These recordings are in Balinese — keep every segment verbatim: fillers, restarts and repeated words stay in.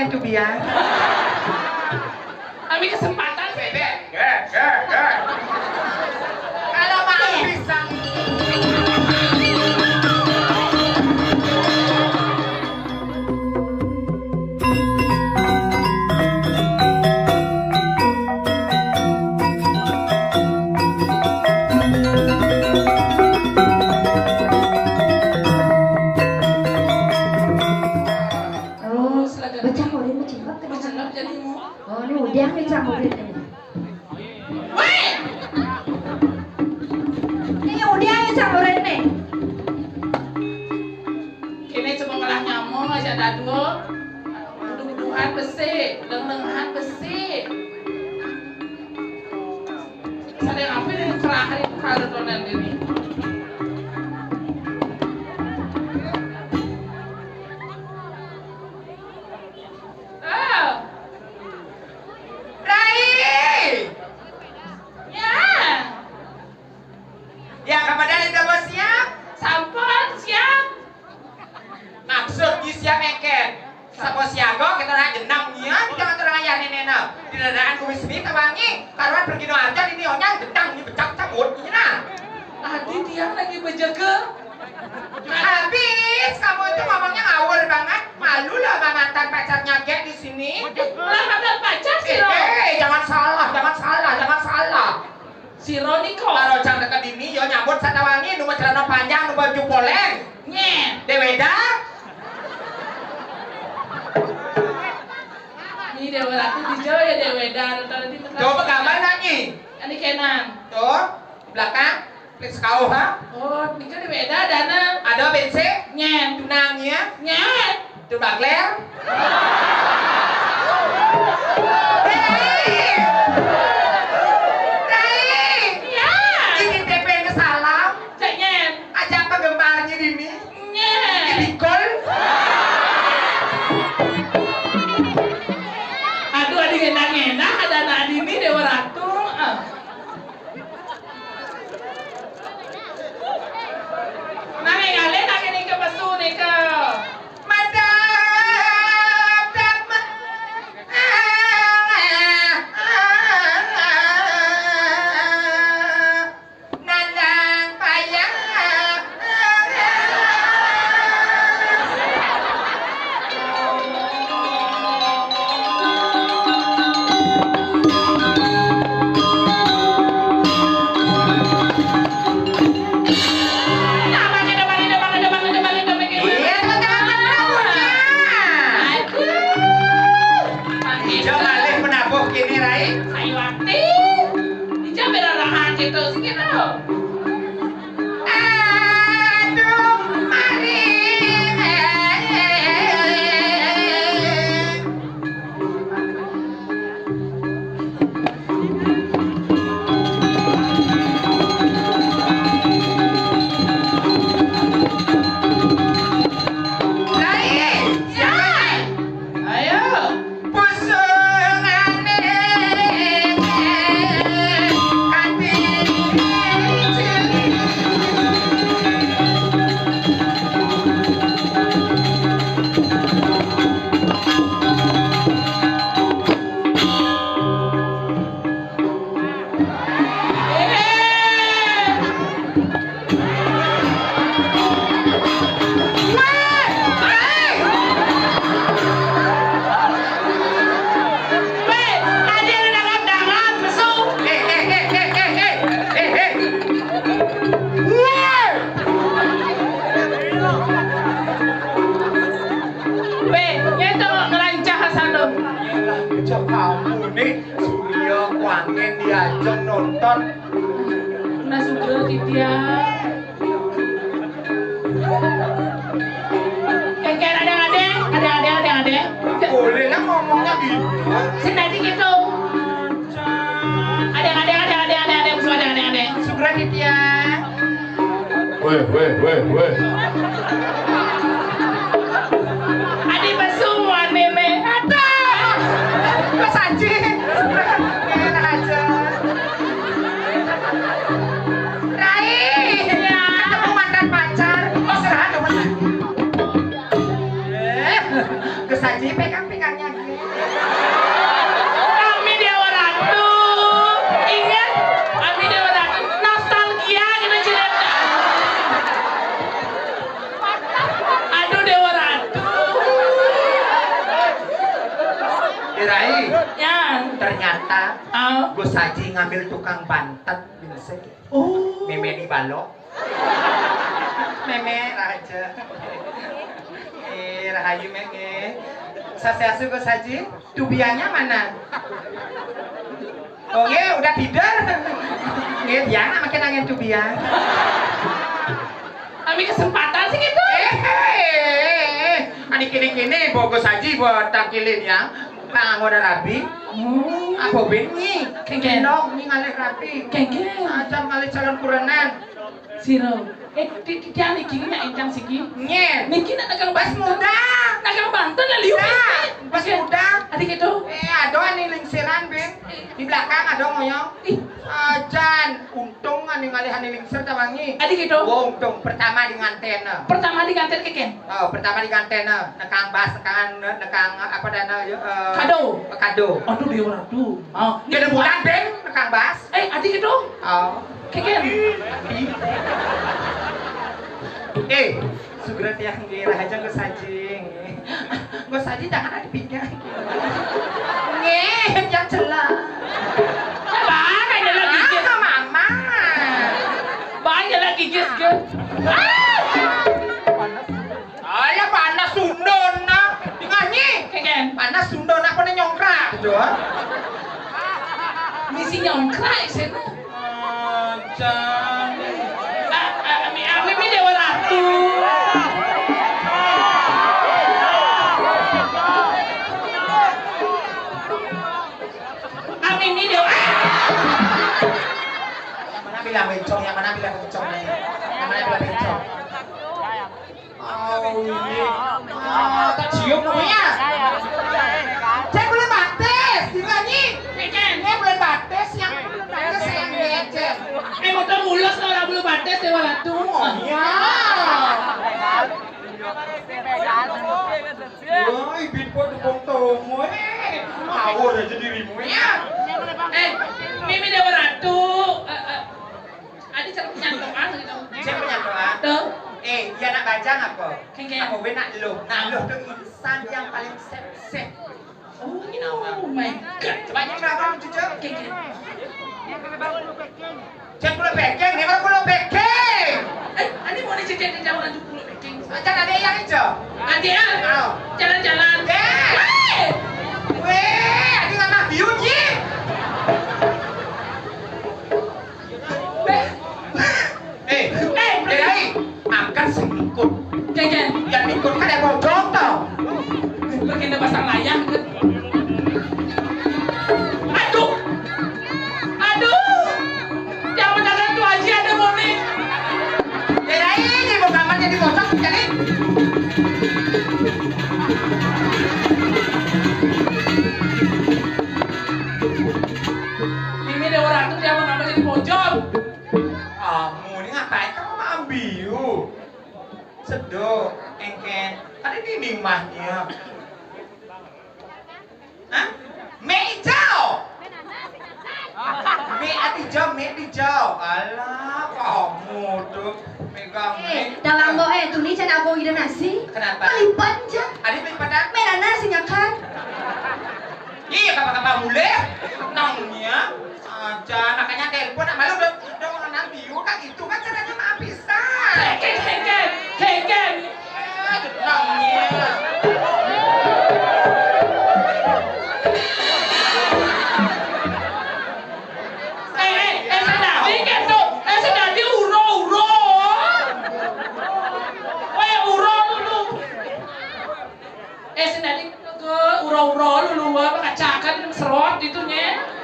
Itu biar. Kami kesempatan, Bebek. Kalau maaf pisang. Terus lagi. Becak urin becingkok tadi. Becingkok jadi mu. Oh, ini udah nih campurin ini. Weh! Ini udah nih campurin nih. Ini cuma ngelah nyamuk aja dadua. Duduhan besi, leng-lengan besi. Sadang apa ini terakhir kali tonan ini? Oh. Rai! Ya. Ya, kapan udah mau siap? Sampun siap. Maksud di siap engken. Sapo siaga kita ora jeneng nian, jangan terang ayah nenekna. Di dadaan kuwi semi tawangi, karuan pergi no arca di nionya, gedang ni becak cabut, ini nah. Tadi dia lagi berjaga. Habis kamu itu ngomongnya ngawur banget. Malu loh sama mantan pacarnya Gek di sini. Lah, mantan pacar sih, Ron. Eh, jangan salah, jangan salah, jangan salah. Si Ron iko. Karo cang deket ini, yo nyambut satawangi, nu celana panjang, nu baju poleng. Nyet. Deweda. Ini Dewa Ratu di Jawa ya, Deweda. Coba gambar lagi. Ini kenan. Tuh, belakang. Klik sekauh, ha? Oh, nika di beda dana. Ada bensin? Nyet. Tunangnya? Nyet. Tun bagler? Rai! Rai! Ya. Ini T P salam. Cek nyet. Ajak penggemarnya dini. Nyet. Dipikul. Aduh, adi ngenah-ngenah, ada anak dini Dewa Ratu. Ah. Nah, ngalih lagi nih ke pesu nih ke. Madam, madam. Nandang payah. Iya, teman-teman, teman-teman, teman-teman. Aduh. Ijo malih penabuh kene, Rai. Ayo, Ati. Ijo bela rahan gitu, sih gitu. Aduh, mari. Rai, Rai. Ayo. Pusungane ati. Weh, nyeto ngerancah satu. Ayolah, kejam kamu nih. Surya kuangen diajak nonton. Nah, sudah, Ditya. Keker, ada, ada, ada, ada, ada, ada. Boleh lah ngomongnya gitu. Sing tadi gitu. Ada, ada, ada, ada, ada, ada, ada, ada, ada. Sugra, Ditya. Weh, weh, weh, weh. Adi pesu muan meme. Aduh. Mas Haji. Enak aja. Rai. Ya. Ketemu mantan pacar. Istirahat dulu. Eh, kesan Dipegang-pegangnya gitu. Kami Dewa Ratu. Ingat, kami Dewa Ratu. Nostalgia gitu cerita. Aduh, Dewa Ratu. Dirai. Ya. Ternyata Gus Haji ngambil tukang bantet. Oh. Mémé di balok. Mémé raja. Eh, rahayu, Mémé. Swastiastu, Gus Haji. Tubiannya mana? Oh, nggih, udah tidur. Nggih, dia nak makin angin tubian. Kami kesempatan sih gitu. Eh, eh, eh, eh. Ani kene-kene, Gus Haji, buat takilin ya. Pak Anggota Rabi. Hmm. Apa bengi? Kengken. Nok, ni ngalih rabi. Kengken. Ajar ngalih jalan kurenan. Sira. Eh, di, di, dia niki nak encang siki. Nyen. Niki nak dagang Bas banten. Muda. Dagang banten lah liu. Nah, Bas muda. Adik itu. Eh, ada nih lingsiran, Ben. Di belakang ada ngoyong. Ih. Ajan, untung ane ngalih ane lingsir ta wangi. Adik itu. Oh, untung pertama di nganten. Pertama di nganten keken. Oh, pertama di nganten. Nekang bas, nekang, nekang apa dana, eh, kado. Kado. Aduh, Dewa Ratu. Oh, kena bulan, Ben, nekang bas. Eh, adik itu. Oh. Keken. Eh, sugra tiang nggih, rahaja Gus Haji nggih. Gus Haji jangan ada pinggang. Nggih, yang jelas. Banyak lagi, Gus. Mama. Banyak lagi, Gus, Gus. Ah, ya panas sundon nah. Nganyi. Keken. Panas sundon apa nih nyongkrak gitu. Misi nyongkrak sih. Ajan. Ah, ah, Ami, Ami, Ami Dewa Ratu. Ami, Ami Dewa. Yang mana bilang bencong, yang mana bilang bencong nih? Yang mana bilang bencong? Oh, iya. Ah, tak cium namanya. Cek bulan batis, gitu, anjing. Keken. Ini bulan batis, yang bulan batis, yang diecek. Eh, motor mulus kalau orang belum batis, Dewa Ratu. Oh, iya. Wah, ibit kok dukung tomo, eh. Ngawur aja dirimu, ya. Eh, Mimi Dewa Ratu. Eh, eh. Adi cara penyantoan gitu. Cek penyantoan. Tuh. Eh, ya nak bajang apa? Kengkeng. Apa we nak luh? Nak luh tuh insan yang paling seksi. Oh my God. Coba nyampe apa lucu, Cok? Kengkeng. Cek kulo beking, ini kulo beking. Eh, ini mau nih cek di jauh lanjut kulo beking. Aja ada yang hijau. Adi ah. Ayo. Jalan-jalan. Eh. Weh, adi nggak mah biun, Ji. Eh, eh, Dai, angkat sing ikut. Jajan. Yang ikut kan yang mau contoh. Pergi pasang layang. Aduh. Aduh. Yang mendadak tuh Haji ada mau nih. Dai, ini mau gambar jadi bocah jadi. Mimi Dewa Ratu dia mau nambah jadi pojok. Kamu ini ngapain kamu ambiu? Sedo, engken. Ada di mimahnya. Hah? Mie hijau. Mie ati hijau, mie hijau. Alah, kamu tuh megang mie. Eh, dalam bo eh, tuni can abo ida nasi. Kenapa? Melipat ja. Ada melipat apa? Mena nasi nyakan. Iya, kapan-kapan mulai. Nangnya. Aja, makanya telepon, malu udah, udah mau nanti, kan itu kan caranya maaf pisan. Keken, keken, keken. Eh, nangnya. Eh, eh, eh, sedadi gitu. Eh, sedadi uro-uro. Weh, uro dulu. Eh, sedadi ke uro-uro lulu apa kacakan serot itu nye.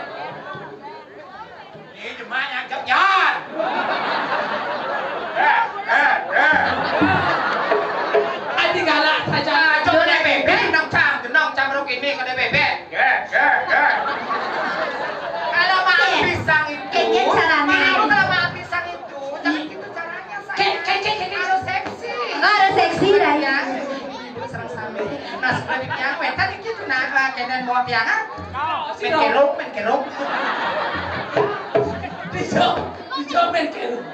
Ini cuma nyangkep jan. Eh, eh, eh. Adi galak saja. Coba deh bebek, nang cang, nang cang ruk ini kena bebek. Eh, eh, eh. Kalau makan pisang itu, kayaknya caranya. Kalau makan pisang itu, jangan gitu caranya, sayang. Kayak, kayak, kayak, kayak. Harus seksi. Harus seksi, Ray. Ya. Serang sampai. Nah, selanjutnya, Kan iki tuh nah, eh, kenen bawa tiang, ah. Main kerung, main kerung. Dijo, dijo main kerung.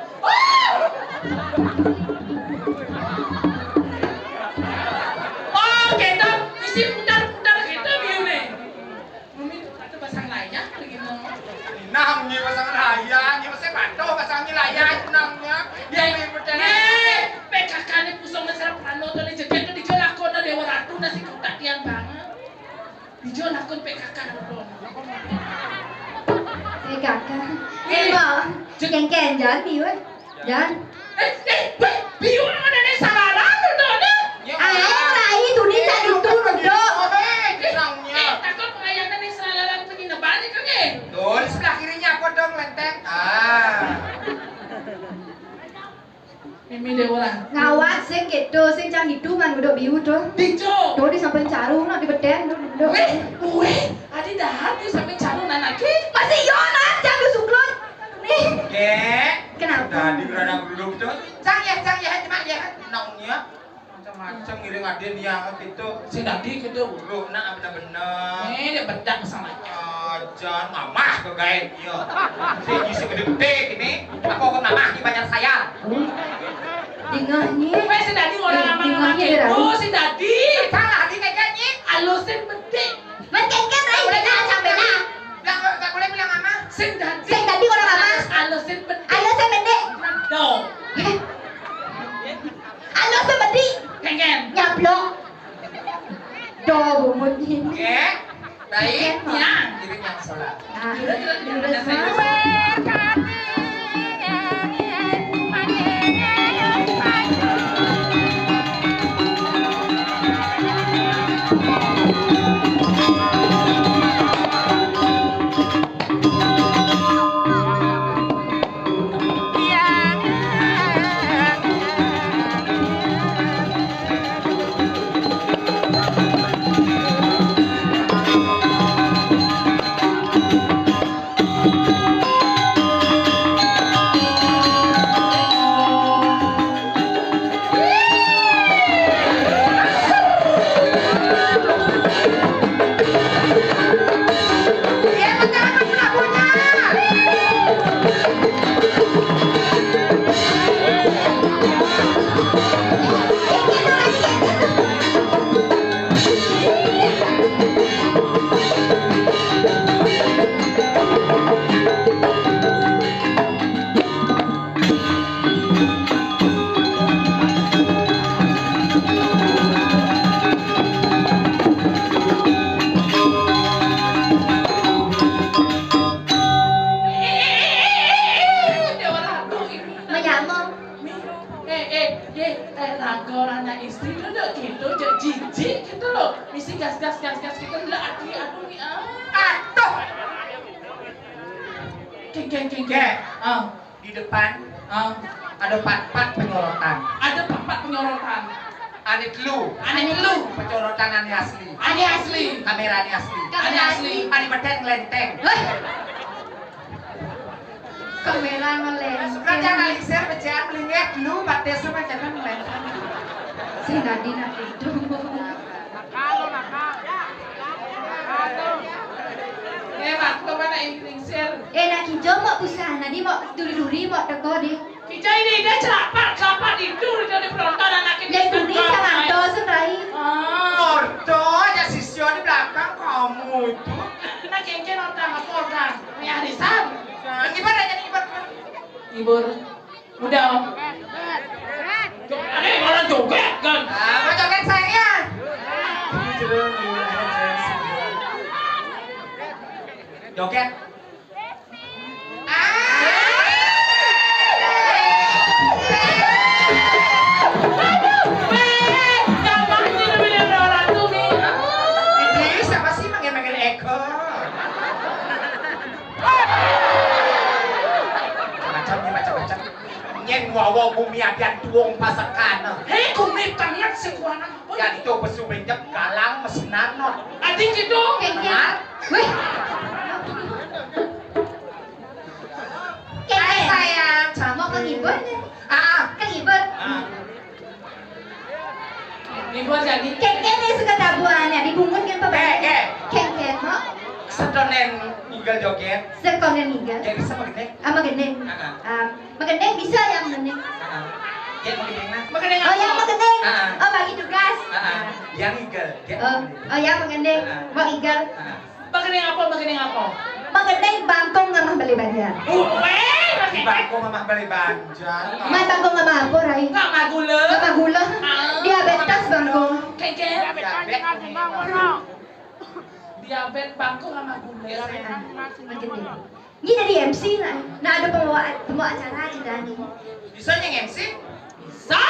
Oh, gitu. Isi putar-putar gitu biune. Mami tuh kata pasang layar lagi mau. Nah, ini pasang layar, ini pasang batu, pasang ini layar, nangnya. Ya, ini betul. P K K ini pusong mesra prano tuh, ini jeget tuh dijo lakon Dewa Ratu, nasi kotak tiang banget. Dijo lakon P K K dulu. P K K. Eh, Mbak, jeng- kengken, jangan biu, eh. Jangan. Eh, eh, weh, biu mana nih salah lalu tuh, nih? Ya, ah, rai tuh, nih, cari tuh, dok. Eh, eh, takut pengayatan nih salah lalu penginapan nih, kan, eh? Tuh, di sebelah kirinya apa dong, lenteng? Ah. Mimi deh orang. Ngawat sing gitu, sing cang itu man udah biu tuh. Dijo. Tuh di samping caru nak di beden tuh, tuh. Weh, weh, adi dahat di samping caru anak ki. Masih yo lah, cang di suklot. Nih. Kek. Kenapa? Tadi berada duduk tuh. Cang ya, cang ya, cuma ya. Naungnya. Macam-macam ngiring adin ya gitu. Sing dadi gitu. Dulu nak bener-bener. Eh, dia bedak sama. Ajan mamah ke gawe. Iya. Sing isi gede-gede gini. Apa kok mamah di banyak saya? Dingahnya. Weh, sing dadi orang eh, aman dingahnya aman dia itu, ragu. Sing dadi. Salah di kayaknya. Alusin bedik. Mas kengken, rai, bena, cang bena. Bilang, nggak boleh bilang ama. Sing dadi. Sing dadi orang ama. Alusin bedik. Alusin bedik. Dong. Eh. Alusin bedik. Kengken. Nyablok. Do, bungut ini. Oke. Baik. Kengken, Mak. Ya. Diri yang salah. Nah, dulu, dulu, dulu, dulu, salah. Menyamong. Eh, eh, eh, eh, raga anak istri tu dek gitu, dek jijik gitu loh. Mesti gas, gas, gas, gas gitu, ndak ati, aduh, mi, ah. Atuh. Keng, keng, keng, keng. Keng. Ah. Di depan, ah, ada empat-empat penyorotan. Ada empat-empat penyorotan. Ane telu. Ane telu. Penyorotan ane asli. Ane asli. Kamera ane asli. Ane asli. Ane beten ngelenteng. Hah? Kamera ngelenteng. Suka jangan lingsir, pecahan melingeh dulu, batis sama jangan ngelenteng. Sing dadi nak itu. Nakal, nakal. Eh, Mak, kok mana yang lingsir? Eh, nak kijo mau pusana di, mau duri-duri, mau teko di. Kijo ini dia celapak, celapak tidur, dia di penonton anak ini. Ya, itu nih, jangan dosen, Rai. Ah. Orto, ada siswa di belakang kamu itu. Nah, kengken orang apa orang? Yang arisan. Nah, gimana jadi gimana? Ngibur. Udah. Jo-, ada yang orang joget kan? Ah, mau joget saya. Joget. Ah. Aduh, weh, gampang sih namanya orang tuh, Mi. Ini siapa sih manggil-manggil Eko? Macam ni, macam-macam. Nyén wawa bumi adian tuwung pasekana. Hé, kuning banget sekuanan. Yan itu pesu bencep galang mesinan no. Adi gitu. Benar. Wih. Hai sayang, mau ke ngibur? Ah, ke ngibur. Ah. Ngibur jadi. Kek ini suka tabuan ya, dibungut kan. Yang ngigel joget. Sekongnya ngigel. Yang bisa magendeng. Ah, magendeng. Ah, ah. Ah, magendeng bisa yang magendeng. Ah, ah. Yang magendeng lah. Magendeng. Oh, yang magendeng. Ah, ah. Oh, bagi tugas. Ah, ah. Ah. Yang ngigel. Yang oh, magendeng. Oh, yang magendeng. Ah, ah. Mau ngigel. Ah, ah. Magendeng apa? Magendeng apa? Magendeng bangkong ngamah beli banjar. Uh, weh, di bangkong ngamah beli banjar. Mai bangkong ngamah apa, Rai? Ngamah gula. Ngamah gula. Ah. Diabetes bangkong. Keke. Diabetes. Diabet bangkong sama gula. Iya, saya. Ah, magendeng. Ini dari M C lah. Nah, ada pembawa pembawa acara aja dah nih. Bisa nyeng M C? Bisa.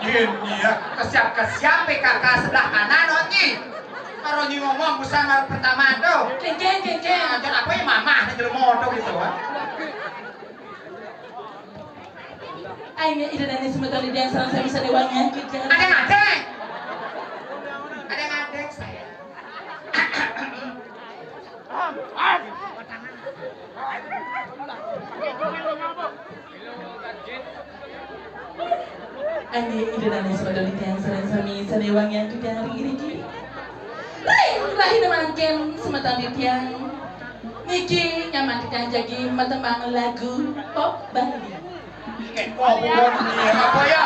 Ini ya, kesiap-kesiap P K K sebelah kanan, Onyi. Kalau Onyi ngomong, bisa nggak pertama tuh. Keke, keke. Ajar apa ya, mamah, nih, jelema tuh gitu, kan. Aing nya ida dani semeton di diang sareng sami sadewangan. Ada ngadeng. Ada ngadeng saya. Aing nya ida dani semeton di diang sareng sami sadewangan di diang rigi-rigi. Lain rahina mangkin semeton di diang. Niki nyaman titiang jagi matembang lagu pop Bali. Eh, pop Bali apa ya?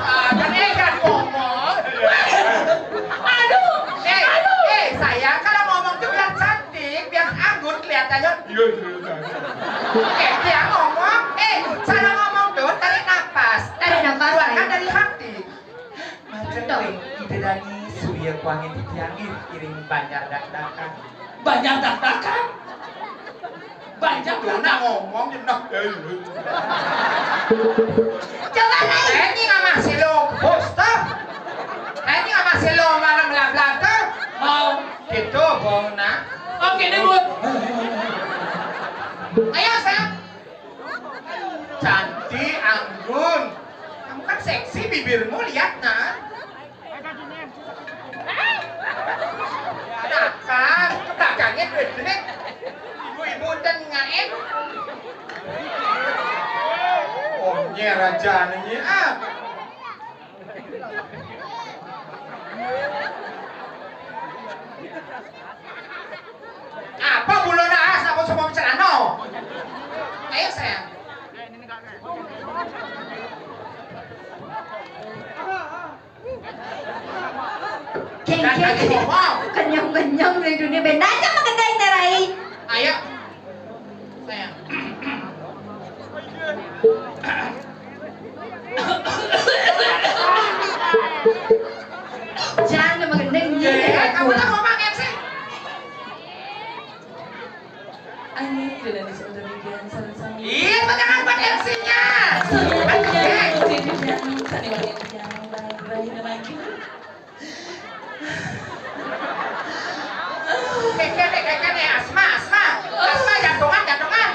Ah, kan eh, kan ngomong. Aduh, eh, aduh. Eh, saya kalau ngomong tuh biar cantik, biar anggun kelihatannya. Iya, iya, iya. Eh, dia ngomong, eh, cara ngomong tuh tarik nafas. Tarik nafas, keluarkan dari hati. Macet ring, ida dani surya kuangin titiang iring banjar dakdakan. Banjar dakdakan? Banjar dakdakan. Nah, ngomong di nah. Coba lagi. Ini nggak masih lo, bos tuh. Ini nggak masih lo mana melablaga. Mau gitu, bong nah. Oke deh, Bu. Ayo, saya. Cantik, anggun. Kamu kan seksi bibirmu, lihat nah. Nah kan, ke belakangnya duit-duit. Ibu-ibu dan ngain. Oh, nye raja nih, ah. Apa bulan ahas apa semua celana? Ayo sayang. Kengkeng. Kenyang-kenyang di dunia benda aja makan dari terai. Ayo. Sayang. Jangan magendeng. Iya, iya, kamu tak ngomong M C. Ayo, tidak ada sebentar bikin sareng sami. Iya, pegangan buat M C-nya. Sebenarnya, M C-nya, sani wangi yang lain, lain lagi. Kekene, kekene, Asma, Asma. Asma, jantungan, jantungan.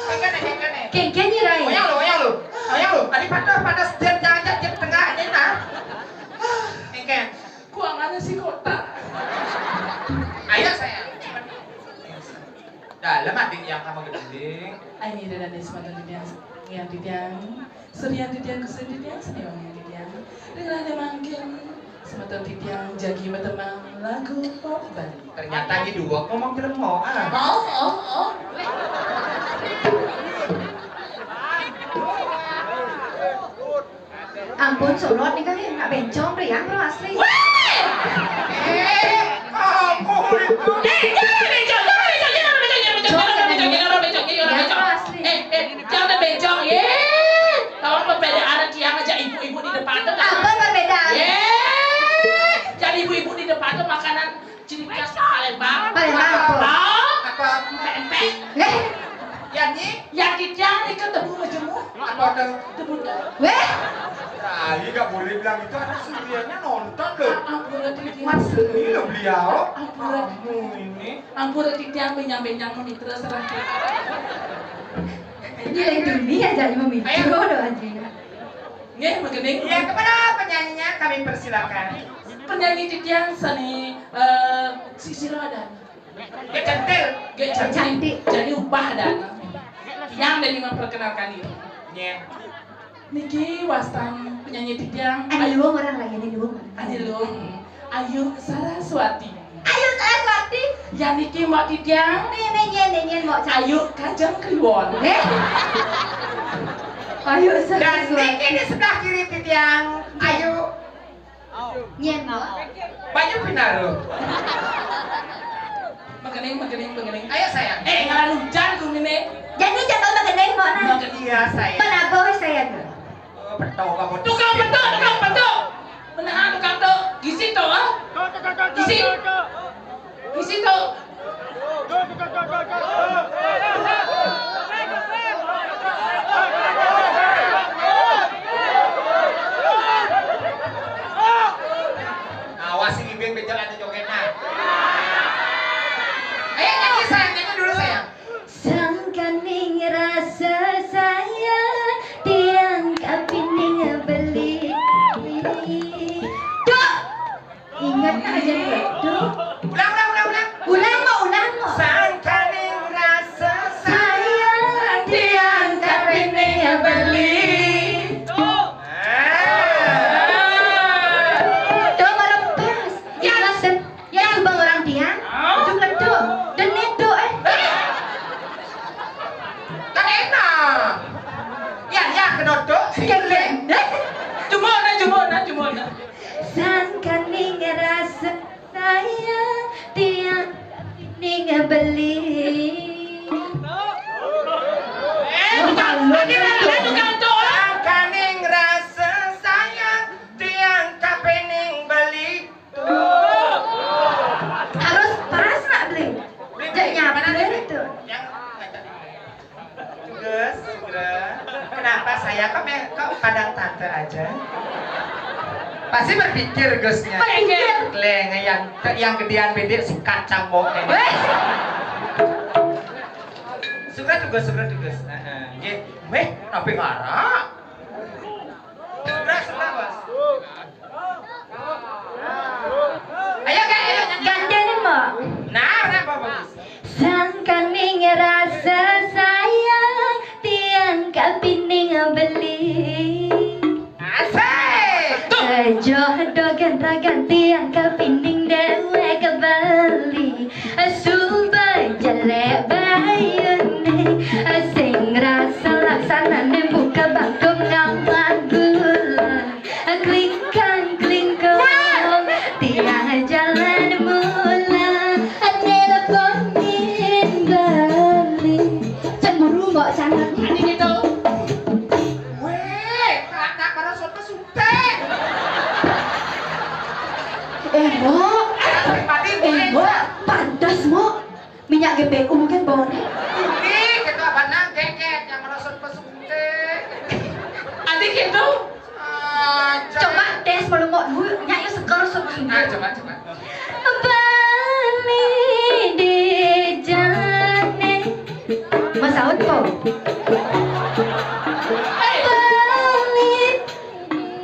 Kekene, kekene. Kengkeng nih, Rai. Oyang lu, oyang lu. Oyang lu. Tadi pada, pada setir jangan jep tengah aja, nah. Kengkeng. Kuangannya si kota. Ayo, sayang. Dalam adik yang sama gending. Ayo, dalam adik sama gending yang, yang di tiang. Serian di tiang, kusen di tiang, seniwan di tiang. Dengar dia mangkin. Semeton titiang jagi matembang lagu pop Bali. Ternyata ini dua ngomong jelema, ah. Oh, oh, oh. Ampun, surut nih, Kang, ya. Nggak bencong, Rian, bro, asli. Weh! Eh, ampun. Eh, jangan bencong, jangan bencong, jangan bencong, jangan bencong, jangan bencong, jangan bencong, jangan bencong. Jangan bencong. Eh, eh, jangan bencong, ye. Tahu perbedaan tiang aja ibu-ibu di depan tuh. Apa perbedaan? Ye. Jadi ibu-ibu di depan tuh makanan ciri khas Palembang. Palembang apa? Tahu? Apa? Pempek. Eh. Ya, Nyi? Ya, di tiang nih ketemu majemuk. Apa tuh? Ketemu tuh. Weh. Nah, ini nggak boleh bilang itu, anak surianya nonton loh. Ampun, Dik. Mas seni loh beliau. Ampun, Dik. Kamu ini. Ampun, Dik, tiang benyang-benyang mah mitra serah. Ini lain dunia jadi mah mitra. Ayo. Doh, anjing. Nggih, magending. Ya, kepada penyanyinya kami persilakan. Penyanyi titiang sani, eh, sisir wadah. Gé centil. Gé centil. Cantik. Jadi ubah dan yang dari memperkenalkan diri. Nggih. Niki wastan penyanyi titiang. Adi Luung orang lain, Adi Luung. Adi Luung. Ayu Saraswati. Ayu Saraswati. Yan niki, Mbok Titiang. Nih, nih, nyen, nih, nyen, Mbok Cak. Ayo, kajeng kliwon. Eh? Ayo, Dan sesuai. Niki di sebelah kiri, Titiang. Ayo. Nyen, Mbok. Banyu pinaruh. Mekening, mekening, mekening. Ayo, sayang. Eh, ngaran hujan gumine. Jadi, jangan mekening, Mbok, nah. Mekening. Iya, sayang. Menabuh, sayang. Oh, betul, kamu. Tukang betul, tukang betul. Menahan tukang betul. Gisi tuh, ah. Gisi. Gisi tuh. Awas si Ibing bejalan jogetnya. Ayo nyanyi, sayang, nyanyi dulu, sayang. Sangkaning rasa sayang, tiang kapining beli. Duk! Ingat aja, Duk. Ulang, ulang, ulang, ulang. Ulang, Mbok, ulang, Mbok. Sangkaning rasa sayang, tiang kapining beli. Ah. Duk, melepas. Ya. Ikhlas dan Ya, coba orang dia. Hah? Itu ngeduk. Dan ngeduk, eh. Kan enak. Ya, ya, kedodok. Keren. Cuma, nah, cuma, nah, cuma, nah. Sangkaning rasa sayang, tiang ning beli. Eh, tukang, tukang, tukang, tukang. Sangkaning rasa sayang, tiang kapining beli. Harus pas, nak, Bling. Bling, Bling, mana nih, Bling? Itu. Yang ngajak. Gus, Gus, kenapa saya kok, kok pandang tante aja? Pasti berpikir, Gusnya. Berpikir. Leng, yang, yang gedean bedek sikat cambok ini. Weh. Suka tuh, Gus, suka tuh, Gus. Heeh, nggih. Weh, tapi ngarak. Suka, suka, Bos. Ayo, Kak, ayo, nyanyi. Gandeng, Mbok. Nah, nah, Mbok, bagus. Sangkaning rasa sayang, tiang kapining beli. Asik. Tuh. Jodoh ganragan tiang kapining dewek beli. Suba jelek bayune, sing rasa laksanane buka bakung ngawan gula. Klingkang klingkong, tiang jalan mula, nelponin beli. Cemburu, Mbok, sangat. Ini gitu. Weh, tak, tak, para soto sudah. Eh, Mbok. Pribadi, eh, boleh, Mbok, Mbok. Pantes, Mbok. Minyak G P U mungkin baunya. Ini kita apa nang keket yang merosot pesunte. Adik itu. Aja. Coba tes malu mau dulu, nyak yuk seger sok. Ah, coba, coba. Bali di jane. Mas Aut kok. Bali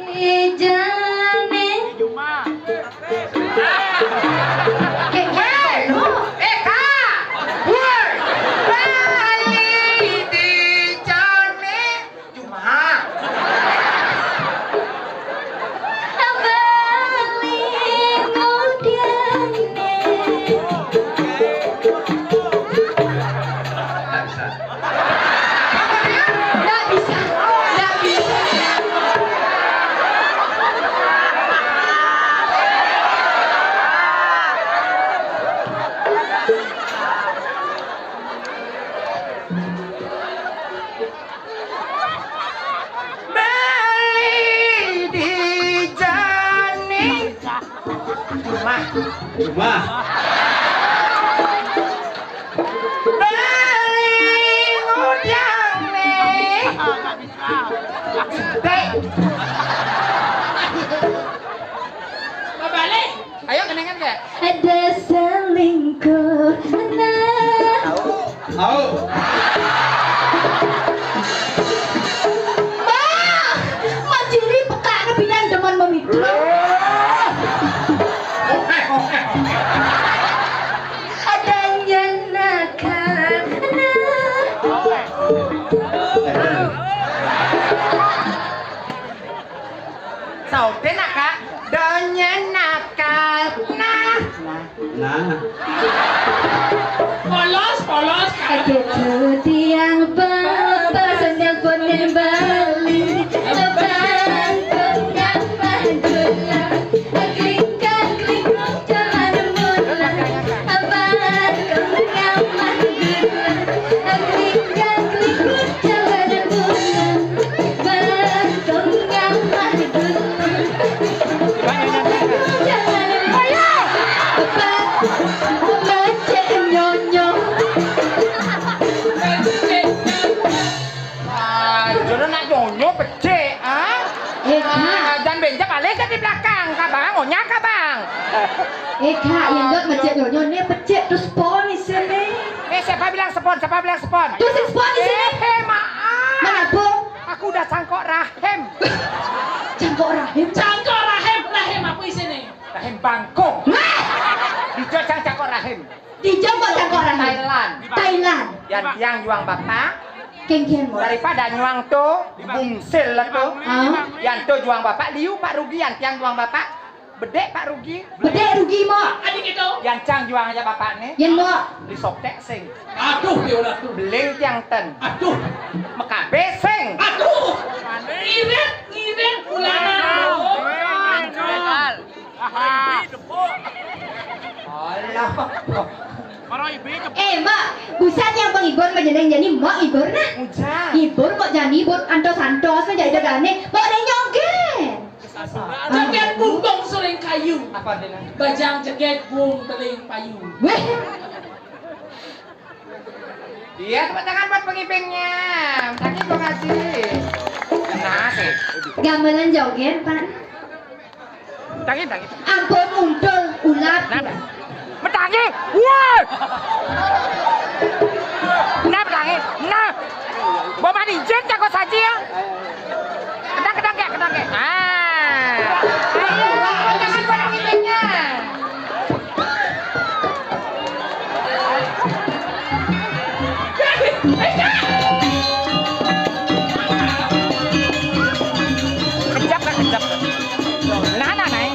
di jane. Kek, hei, lu. Eh, Kak. Woi. Bali di jane. Cuma. Bali ngudiane. Nggak bisa. Nggak bisa. Nggak bisa. Beli di jani. Rumah. Rumah. Beli ngudang nih. Dek. Mau balik? Ayo, kenangan nggak? Ada selingkuh. Nah. Tahu. Tahu. Wah, Mas Juri pekak kebinan demen memicu. Loh. Oke, oke, oke. Adanya nakal. Nah. Saute nak, Kak? Donya nakal. Nah. Nah. Polos, polos, aduh. Aduh, tiang bapak sendal ponen Bali. Abang kong nyaman gula. Aglingkar lingkung jalan mula. Abang kong nyaman gula. Aglingkar lingkung jalan mula. Abang kong nyaman gula. Ah, jono nak nyonyo becik, ah? Eh, Kak. Ah, jangan benjak balik ke di belakang, Kak Bang, onya Kak Bang. Eh, Kak, yang dot becik nyonyo ni becik tu spon isine. Eh, siapa bilang spon? Siapa bilang spon? Tu si spon isine. Eh, eh, maaf. Mana, Bung? Aku udah cangkok rahim. Cangkok rahim? Cangkok rahim, rahim apa isine? Rahim bangkong. Wah! Dijo cang cangkok rahim. Dijo kok cangkok rahim? Thailand. Thailand. Yan tiang juang bapak. Kengken mo. Daripada nyuang tu, bungsil lah tu. Ah. Yan tu juang bapak, liu pak rugi, yan tiang juang bapak. Bedek pak rugi. Bedek rugi mo. Adik itu. Yan cang juang aja bapak ni. Yan mo. Li soktek sing. Aduh, dia udah tu. Beling tiang ten. Aduh. Mekabe sing. Aduh. Ngirit, ngirit, ulana. Aduh. Alah. Eh, Mbak, busan yang penghibur menjeneng jadi Mbak hibur nah. Ujan. Hibur kok jadi hibur antos-antos menjadi dadane. Mbak Renyong ke? Jagat bumbung suring kayu. Apa artinya? Bajang jagat bung teling payu. Weh. Iya, tepuk tangan buat pengibingnya. Thank you, Bang Haji. Nah, sih. Gamelan joget, Pak. Tangi, tangi. Ampun untul ulat. Nah, nah. Metangi. Woi. Nah, metangi. Nah. Bawa mani jen jago saji ya. Kedang, kedang, kek, kedang, kek. Ah. Ayo, jangan buat begini. Kejap, Kak, kejap, Kak. Nah, nah, nah.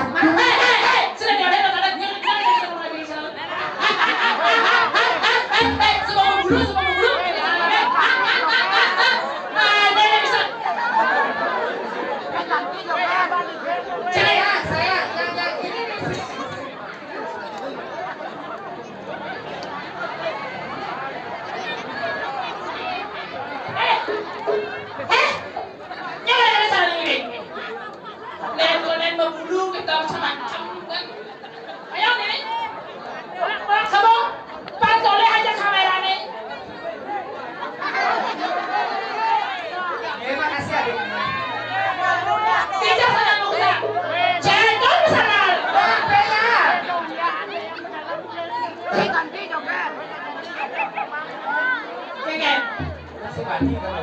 Hei, hei, hei, sudah, jangan, jangan, jangan, jangan, jangan, jangan, jangan. Hei, hei, hei, hei, hei, semua memburu, semua memburu. Hei, hei, hei, hei, hei, hei. Ah, jangan bisa. Saya, saya, yang, yang ini nih. Eh, eh, jangan ada salah ini. Nen, nen membulu kita macam-macam kan. Ayo nih. Kamu, Pak Soleh aja kamera nih. Terima kasih, Adik. Tidak sana buka. Jangan sana. Apa ya? Oke, oke. Masih mati, Bang.